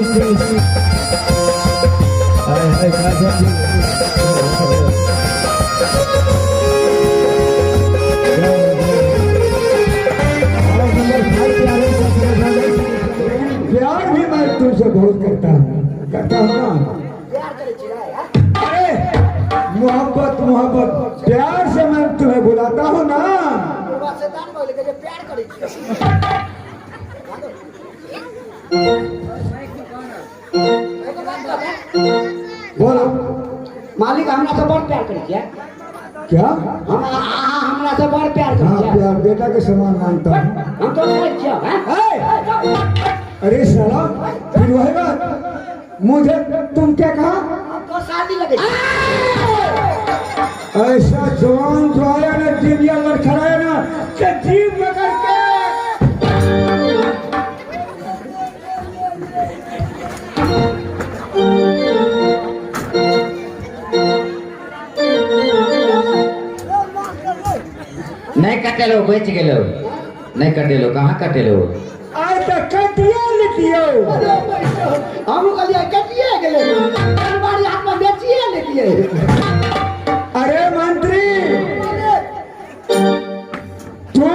हाय हाय काजल जी। और नंबर 5 पे आवे प्यार भी मैं तुमसे बहुत करता हूँ, करता हूँ ना। प्यार करै छी रे, हाँ? अरे मोहब्बत मोहब्बत प्यार से मैं तुम्हें बुलाता हूँ ना। बुढ़वा शैतान भऽ गेलै, कहै छै प्यार करै छी। एगो बात कहबै? बोलो। मालिक हमरा से बड़ प्यार करै छियै। क्या? हम अहाँ हमरा से बड़ प्यार करै हाँ छियै। प्यार बेटा के समान मानता हूँ। हम तो कहै छियै, हैं? ए, अरे साला फिर वही बात, मुझे तुम क्या कहा? हम तो शादी लगै छी। ऐसा जवान जो आया ना जिंदिया लड़खड़ाया ना कि जीव पकड़ के। नहीं कटेलो, बच गेलो। नहीं कटेलो, कहाँ कटेलो? आय तऽ कटिया लेतियौ। हमहूँ कहलियै कटिए गेलै, बारी हाथमे बेचिए लेतियै। अरे मंत्री तू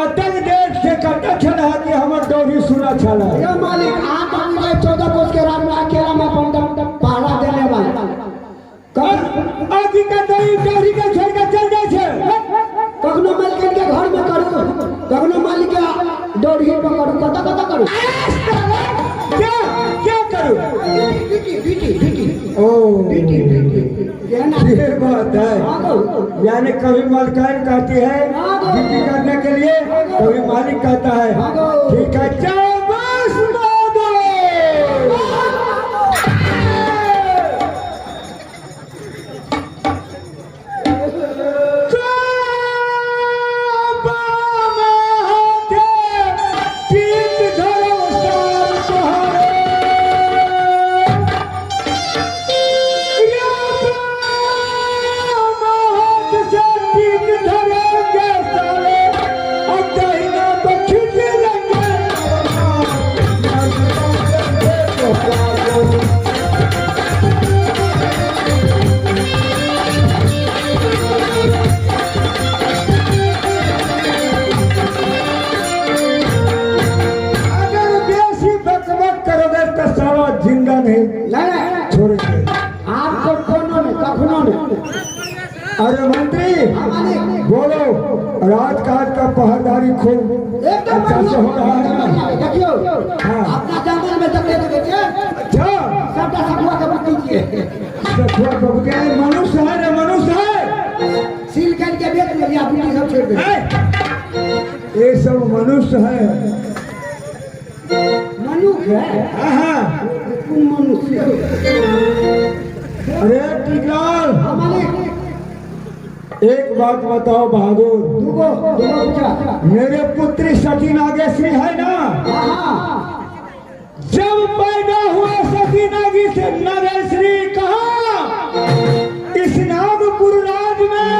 अतक देर से कतऽ छलह कि हमर डोरी सुना छलह? यौ मालिक, अहाँ तऽ हम 14 कोस के रात में अकेला में अपन पहरा देने वाला। आदि के दही डोरी के छोड़ के चल जाइ छै। कखनो मालिकन के घर में करू, कखनो मालिक के डोरी पकड़ू, कतऽ कतऽ करू? क्या क्या करू? Duty duty duty. ओ ड्यूटी ड्यूटी केहन ये बात है, यानी कभी मालकान कहती है ड्यूटी करने के लिए, कभी मालिक कहता है। ठीक है, जाओ बस बाबू। अगर बेसी बकबक करोगे तो साला जिंदा नहीं नहीं छोड़ेंगे। आपको कोनो नहीं, कखनो नहीं। अरे मंत्री हाँ मालिक। बोलो, राजकाज का पहरदारी खूब एकदम अच्छा से हो रहा है ना? देखियौ। हाँ। अपना जंगल में जते देखै छियै अच्छा। सबटा सखुआ के बुट्टी छियै। सखुआ के बुट्टी मनुष्य है रे, मनुष्य है। सील काटि के बेच लेलियै, बुट्टी सब छोड़ि देलियै। ए, ये सब मनुष्य है। मनुष्य है? हाँ हाँ। कोन मनुष्य? अरे टीकलाल। हाँ मालिक। एक बात बताओ बहादुर। दूगो दूगो पूछा। मेरे पुत्री सती नागेश्वरी है ना? हाँ। जब पैदा हुआ सती नागेश्वरी कहा? इस नागपुर राज में।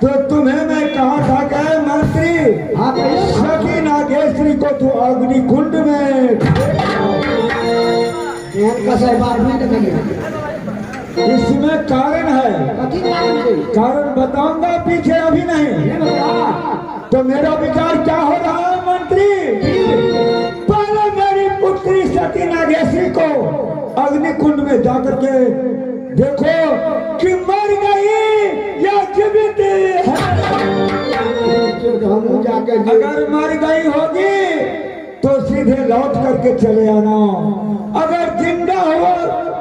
तो तुम्हें मैं कहा था कि मंत्री हाँ, कहिए। सती नागेश्वरी को तू अग्निकुंड में। एहन कसै बात नहीं देखलियै। इसमें कारण है। कथी कारण छै? कारण बताऊंगा पीछे, अभी नहीं। नहीं बता। तो मेरा विचार क्या हो रहा है मंत्री, पहले मेरी पुत्री सती नागेश्वरी को अग्निकुंड में जाकर के देखो कि मर गई या जीवित है। हमहूँ जाके अगर मर गई होगी तो सीधे लौट करके चले आना, अगर जिंदा हो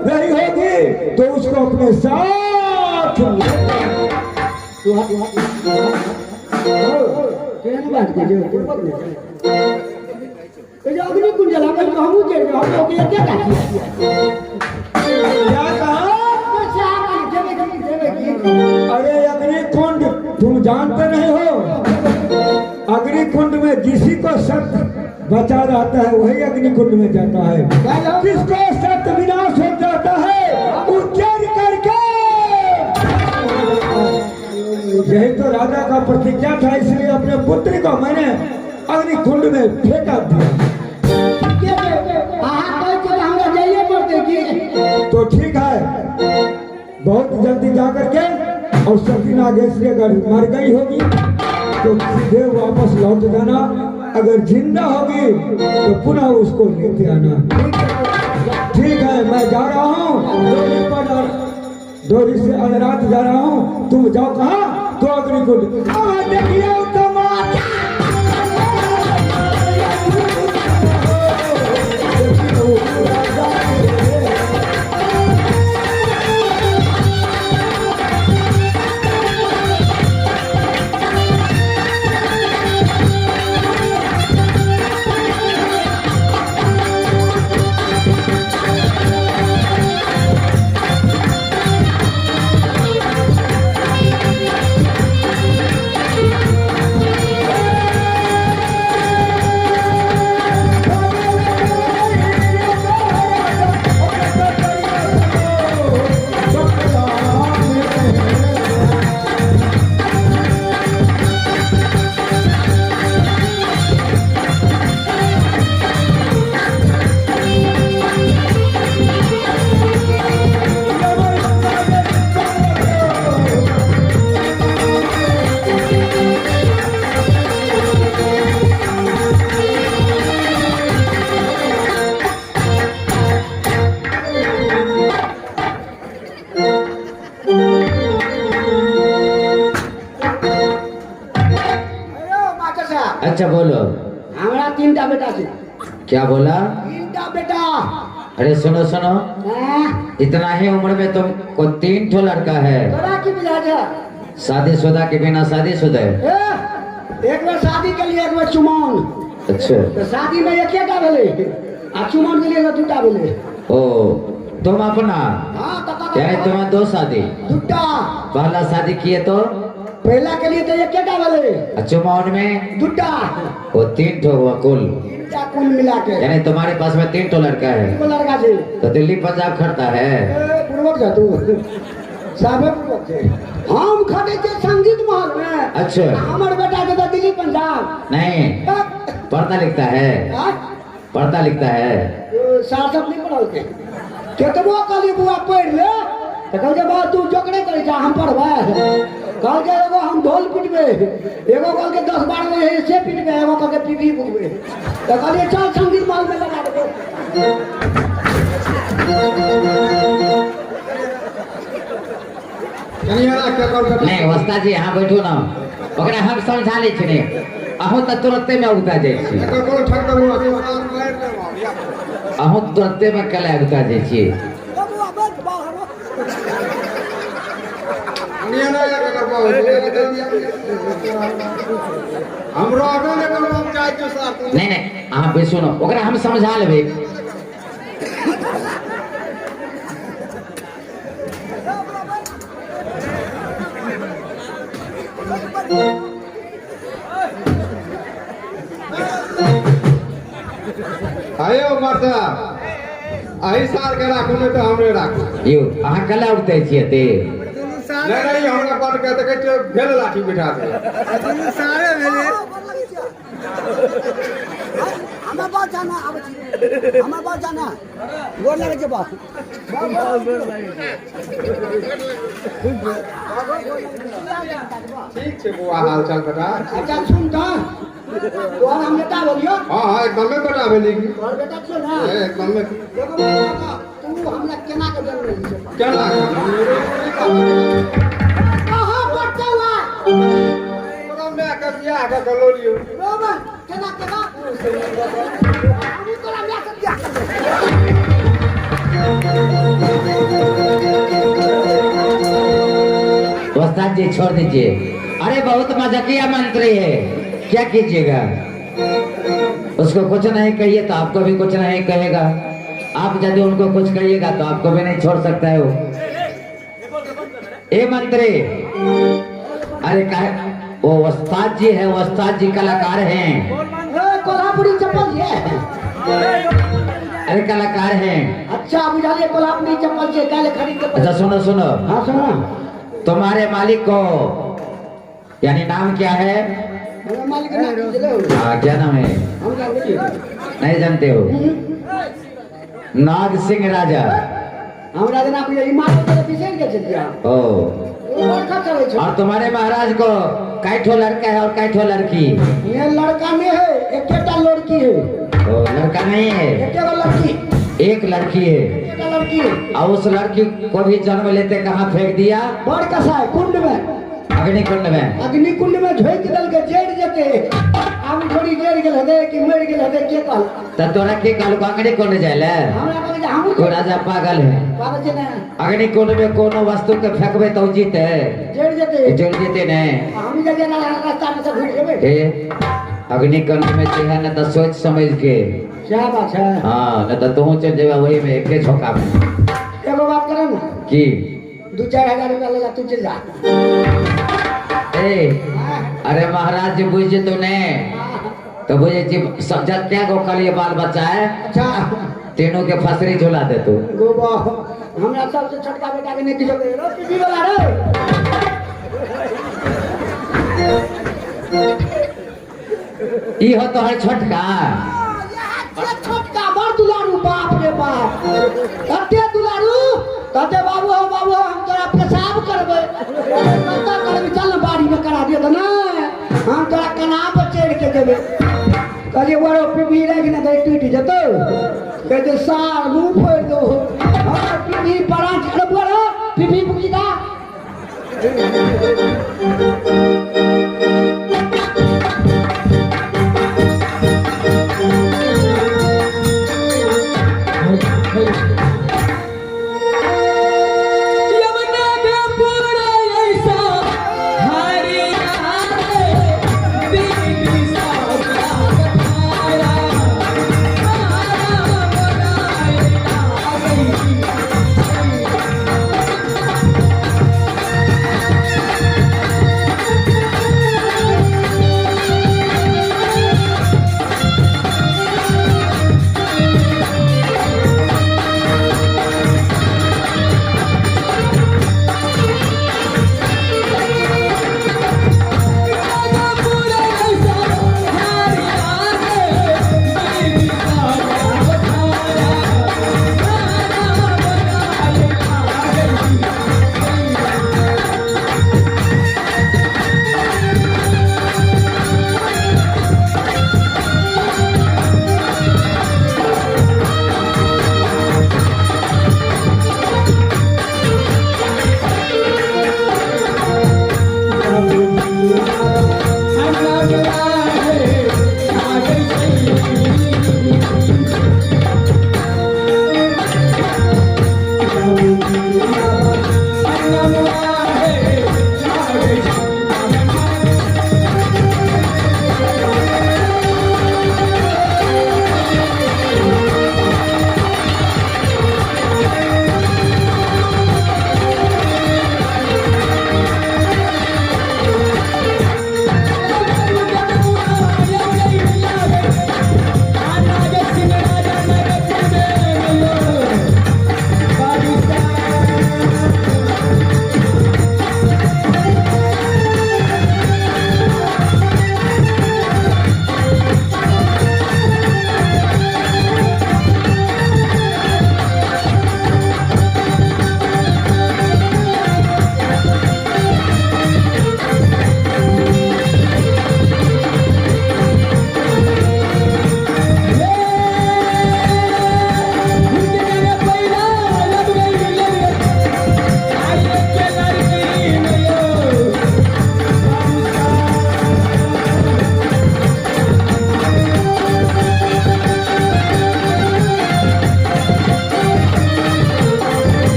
रही होगी तो उसको अपने साथ ले। तू हाथ केहन बात के जो जे अग्निकुंड जला कहि हमहूँ चलि जाउ, हम ओकरे के काटी। क्या कहा? जेबै की? अरे अग्निकुंड तुम जानते नहीं हो, अग्निकुंड में जिसी को सत्य बचा रहता है वही अग्निकुंड में जाता है, जिसको सत्य विनाश हो जाता है उज्जैन करके। यही तो राजा का प्रतिज्ञा था, इसलिए अपने पुत्री को मैंने अग्निकुंड में फेंका दिया। बहुत जल्दी जा करके और सती नागेश्वरी अगर मर गई होगी तो सीधे वापस लौट जाना, अगर जिंदा होगी तो पुनः उसको लेते आना। ठीक है, मैं जा रहा हूँ डोरी पर, डोरी से अनरात जा रहा हूँ, तुम जाओ कहाँ तो अग्निकुंड। अब देखिए उत्तम हेलो मास्टर साहब। अच्छा बोलो। हमरा तीनटा बेटा छै। क्या बोला? तीनटा बेटा। अरे सुनो सुनो, हैं? इतना ही उम्र में तुमको 3 ठो लड़का है। तोरा की बुझा छै? शादीशुदा के बिना शादीशुदा है। ए, एक बेर शादी के लिए, एक बेर चुमाओन। अच्छा। तो शादी में एकेटा भेलै आ चुमाओन के लिए तो दूटा भेलै। ओ तुम अपना? हाँ, तो यानी तुम्हें 2 शादी? दूटा। पहला शादी किए तो? पहला के लिए तो एकेटा भेलै। आ चुमाओन में? दूटा। वो 3 ठो हुआ कुल। तीनटा कुल मिला के। यानी तुम्हारे पास में 3 ठो लड़का है। तीन लड़का छै। तो दिल्ली पंजाब खड़ता है। ए, पूर्वक जा तू। साबे पूर्वक छै। हम खटे छियै संगीत महल में। अच्छा। हमर बेटा के तो दिल्ली पंजाब। नहीं, पढ़ता लिखता है। हाँ? पढ़ता लिखता है। ओ, सार सब नहीं पढ़ल के। केतबो कहलियै बौआ पढ़ि ले, तऽ कहलकै बा तू जोकरे करै छह, हम पढ़बै। कहलकै एगो हम ढोल पिटबै, एगो कहलकै 10-12 बजे से पिटबै, एगो कहलकै पीपी फुकबै। तऽ कहलियै चल संगीत महल में लगा देबै। नहीं वस्ता जी यहाँ बैठो ना, ओकरा हम समझा लै छी ने, अहूँ तऽ तुरंते में उगता जाइ छी, अहूँ तुरंते में कला उगता जाइ छी। नहीं नहीं अहाँ बैसू ना, ओकरा हम समझा लेबै। आयो माता, अही साल के राखू नहीं तो हमरे राखू। यौ अहाँ कला उगते छियै ते? नहीं नहीं हमरा बड के देखै छियै भेल लाठी बिठा दे। सारे भेले। हमरा बात जाना आबै छी, हमरा बात जाना गोर लागै छै बाप। ठीक छै बौआ, हाल चाल बेटा? अच्छा सुन तऽ, तोहर हम बेटा भेलियौ। हाँ हाँ एकदमे बेटा भेली। तोहर बेटा छियौ ने? ए, एकदमे। देखो बौआ, तू हमरा केना के जन्म लेली छै? केना के? कहाँ पढ़ते हुआ? तोरा माय के बियाह कऽ के लऽ लियौ। रोबन, केना केना? हमहूँ तोरा माय के बियाह करबै। वस्ताद जी छोड़ दीजिए, अरे बहुत मजाकिया मंत्री है, क्या कीजिएगा उसको? कुछ नहीं कहिए तो आपको भी कुछ नहीं कहेगा, आप यदि उनको कुछ कहिएगा तो आपको भी नहीं छोड़ सकता है वो। ए मंत्री, अरे कहे वो वस्ताद जी है, वस्ताद जी कलाकार हैं। ए, कोल्हापुरी चप्पल ये। अरे कलाकार हैं। अच्छा बुझालिए कोल्हापुरी चप्पल छे, काल्हि खरीद के। अच्छा सुनो सुनो। हाँ सुनो। तुम्हारे मालिक को यानी नाम क्या है? मेरा मालिक नाम की दिले। हाँ क्या नाम है? हम जानते हैं। नहीं जानते हो? नाग सिंह राजा। हमरा जेना बुझे ई मारल तऽ बिसरि गेल छलियै। ओ ओ बड़का चलै छै। और तुम्हारे महाराज को कै ठो लड़का है और कै ठो लड़की? ये लड़का नहीं है, एकेटा लड़की है। ओ लड़का नहीं है? एकेगो लड़की। एक लड़की है। एकेटा लड़की है। और उस लड़की को भी जन्म लेते कहाँ फेंक दिया? बड़ कसाय कुंड में, अग्निकुंड में। अग्नि कुंड में झोंकि देलकै, जरि जेतै। आब थोड़ी जरि गेल हेतै कि मरि गेल हेतै, के कहल? तो तोरा के कहलको अग्निकुंड जाय ले? हमरा कहल जे हमहूँ को राजा पागल है। पागल छै ने। अग्निकुंड में कोनो वस्तु के फेंकबे तो जीते, जरि जेतै। जरि जेते नहीं। हमहूँ जे जेना रास्ता में से घुरि जेबै। ए अग्निकुंड में जे है ना तो सोच समझ के। सएह बात छै। हाँ, नहीं तो तू चल जेबा वही में एके झोंका में। एगो बात करे ना की? 2-4 हजार रुपया ले जा, तू चल जा। ए अरे महाराज जी बुझ जेतो ने तो बुझे छी सब जते गो कहलिए बाल बच्चा है। अच्छा। तीनों के फसरी झुला दे तू। गोबा हमरा सबसे छोटका बेटा के नहीं किछो कहे। रो पीपी वाला रे। ई हो तोहर छोटका? छोटका बड़ दुलारू, बाप रे बाप कते दुलारू। कहते बाबू हो बाबू हो, हम तोरा पेशाब करबै। कतऽ करबै? चल ना बाड़ी में करा दियौ तऽ नहि, हम तोरा कना पर चढ़ि के जेबै। कहलियै बड़ो पीपी राखि ने दही टूटि जेतौ। कहै छै सार मुँह फोड़ि दौ। हमर पीपी परान छै। अरे बड़ो पीपी बुकी दा।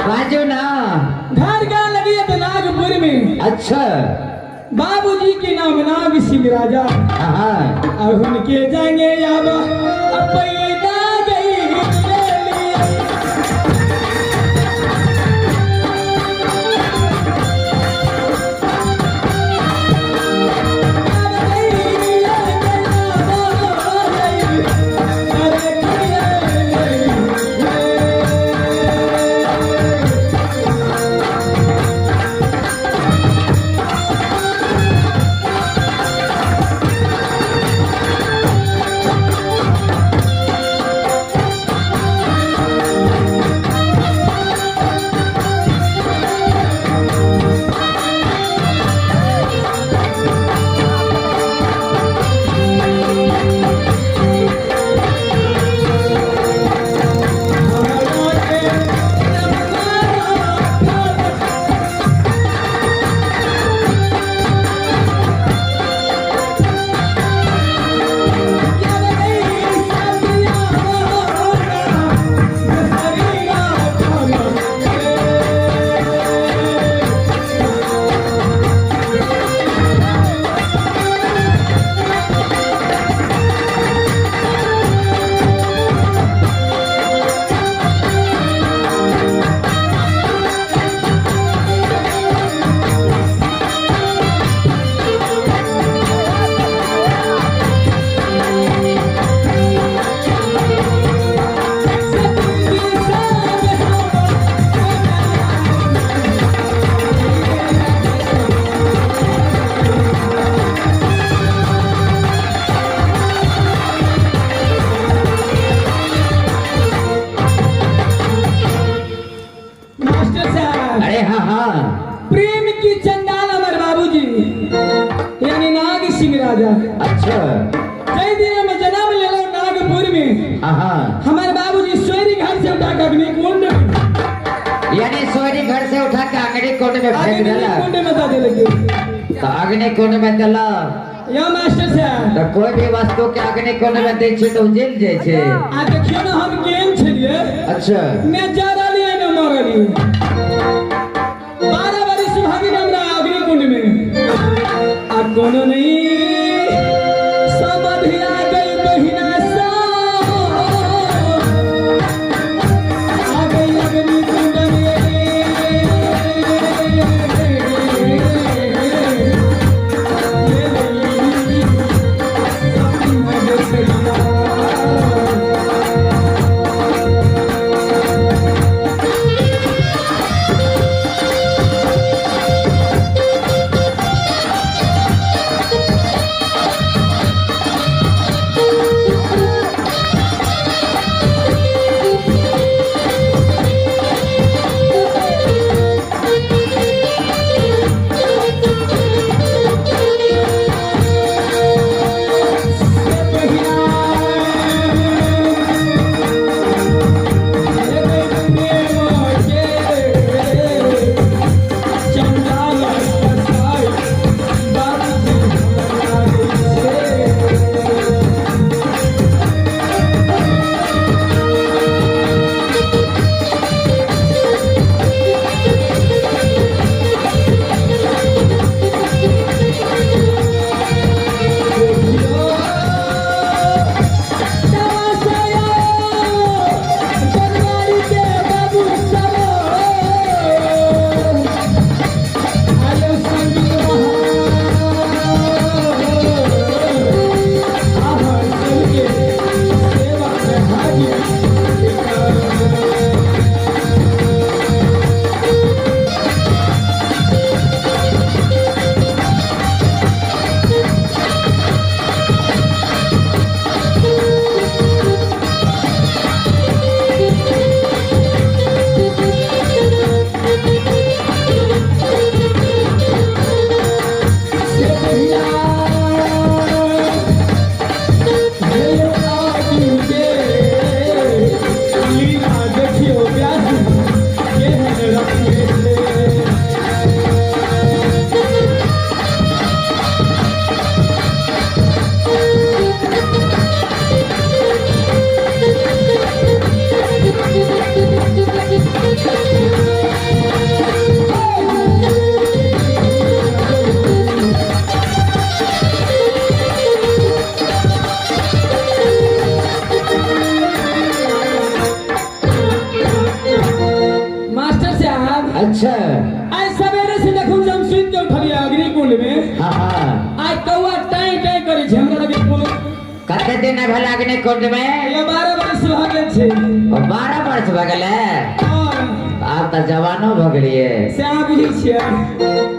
बाजू ना। घर का लगी है नागपुर में। अच्छा। बाबूजी के नाम नाग सिंह राजा। हाँ। और उनके जाएंगे अब पैदा गई। राजा। अच्छा। जय दिन हम जन्म लेलो नागपुर में, हाँ हाँ। हमारे बाबूजी सोरी घर से उठा के अग्नि कुंड में, यानी सोरी घर से उठा के अग्नि कुंड में फेंक अग्नि देला। कुंड में दे देलकै। तो अग्नि कुंड में देला यो मास्टर साहब, तो कोई भी वस्तु के अग्नि कुंड में दै छै तो जल जाइ छै। आ देखियो ना हम केहन छलियै। अच्छा। ने जरलियै ने मरलियै। 12 बरिस भऽ गेल हमरा अग्नि कुंड में, आ कोनो नहीं समधिया गई बहिना सा आ गई अग्नि कुंड में। मास्टर साहब। अच्छा। आज सवेरे से देखू हम सुति के उठलियै अग्निकुंड में। हाँ हाँ। आज कौआ टाइ टाइ करै छै, हमरा लगे कोनो कते दिन भेल अग्नि कुंड में? ये 12 बरिस भऽ गेल छै। 12 वर्ष भऽ गेलै? हाँ। आब तऽ जवानो भऽ गेलियै। से अहाँ बुझै छियै।